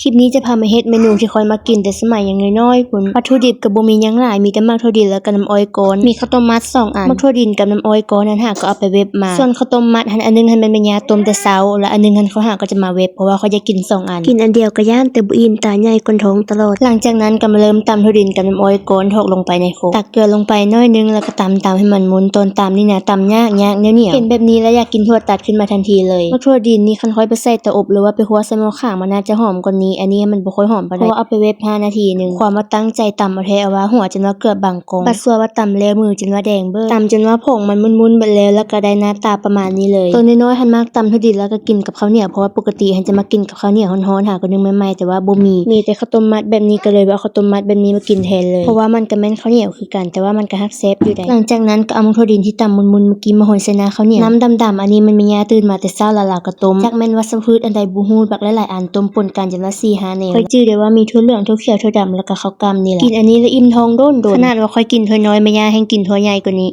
ຄລິບນີ້ຈະພາມາເຮັດເມນູທີ່ຂ້ອຍມັກກິນແຕ່ສະໄໝຍັງນ້ອຍໆພຸ້ນ. ວັດຖຸດິບກໍບໍ່ມີຫຍັງຫຼາຍ, ມີແຕ່ໝາກຖົ່ວດິນ ແລ້ວກໍນ້ຳອ້ອຍກ້ອນ, ມີເຂົ້າຕົ້ມມັດສອງອັນ. ໝາກຖົ່ວດິນກັບນ້ຳອ້ອຍກ້ອນຫັ້ນຫາກໍເອົາໄປເວັບມາ, ສ່ວນເຂົ້າຕົ້ມມັດຫັ້ນ ອັນໜຶ່ງຫັ້ນແມ່ນແມ່ຍ່າຕົ້ມແຕ່ເຊົ້າ, ແລະ ອັນໜຶ່ງຫັ້ນຂ້ອຍຫາກໍຈະມາເວັບ ເພາະວ່າຂ້ອຍຢາກກິນສອງອັນ. ກິນອັນດຽວກໍຢ້ານແຕ່ບໍ່ອີ່ມ, ຕາໃຫຍ່ກວນທ້ອງຕະຫຼອດ. ຫຼັງຈາກນັ້ນກໍມາເລີ່ມຕຳຖົ່ວດິນກັບນ້ຳອ້ອຍກ້ອນຖອກລົງໄປໃນຄົກ, ຕັກເກືອລົງໄປໜ້ອຍໜຶ່ງ ແລ້ວກໍຕຳໆໃຫ້ມັນໝຸ່ນ. ຕອນຕຳນີ້ນະ ຕຳຍາກໆ ຍາກ ໜຽວໆ. ເຫັນແບບນີ້ແລ້ວຢາກກິນຖົ່ວຕັດຂຶ້ນມາທັນທີເລີຍ. ໝາກຖົ່ວດິນນີ້ຄັນຂ້ອຍໄປໃສ່ເຕົາອົບ ຫຼືວ່າໄປຂົ້ວໃສ່ໝໍ້ຂາງ ມັນໜ້າຈະຫອມກວ່ານີ້. ອັນນີ້ມັນບໍ່ຄ່ອຍຫອມປານໃດ ເພາະວ່າເອົາໄປເວັບຫ້ານາທີໜຶ່ງ. ຄວາມວ່າຕັ້ງໃຈຕຳເອົາແທ້ ເອົາວ່າຫົວຈົນວ່າເກືອບບາງກອງ, ບັດຊົ່ວວ່າຕຳແລ້ວມືຈົນວ່າແດງເບີດ. ຕຳຈົນວ່າຜົງມັນໝຸ່ນໆເບິດແລ້ວ ແລ້ວກໍໄດ້ໜ້າຕາປະມານນີ້ເລີຍ. ໂຕນ້ອຍໆຫັ້ນມັກຕຳຖົ່ວດິນ ແລ້ວກໍກິນກັບເຂົ້າໜຽວ, ເພາະວ່າປົກກະຕິຫັ້ນຈະມັກກິນກັບເຂົ້າໜຽວຮ້ອນໆ ຫາກໍໜຶ້ງໃໝ່ໆ, ແຕ່ວ່າບໍ່ມີ, ມີແຕ່ເຂົ້າຕົ້ມມັດແບບນີ້ ກໍເລີຍວ່າເອົາເຂົ້າຕົ້ມມັດແບບນີ້ມາກິນແທນເລີຍ, ເພາະວ່າມັນກໍແມ່ນເຂົ້າໜຽວຄືກັນ, ແຕ່ວ່າມັນກໍຮັກແຊບຢູ່ໃດ໋. ຫຼັງຈາກນັ້ນກໍເອົາໝາກຖົ່ວດິນທີ່ຕຳໝຸ່ນໆເມື່ອກີ້ມາໂຮຍໃສ່ໜ້າເຂົ້າໜຽວ. ນ້ຳດຳໆອັນນີ້ແມ່ນແມ່ຍ່າຕື່ນມາແຕ່ເຊົ້າ ແລ້ວລາວກໍຕົ້ມ, ຈັກແມ່ນວັດສະພືດອັນໃດບໍ່ຮູ້ ບັກຫຼາຍໆອັນ ຕົ້ມປົນກັນຈົນວ່າສີ່ຫ້າແນວ. ຂ້ອຍຈື່ໄດ້ວ່າມີຖົ່ວເຫຼືອງ, ຖົ່ວຂຽວ, ຖົ່ວດຳ ແລ້ວກໍເຂົ້າກ້ຳນີ້ແຫຼະ. ກິນອັນນີ້ແລ້ວອີ່ມທ້ອງດົນໆ. ຂະໜາດວ່າຂ້ອຍກິນຖ້ວຍນ້ອຍ, ແມ່ຍ່າແຮ່ງກິນຖ້ວຍໃຫຍ່ກວ່ານີ້.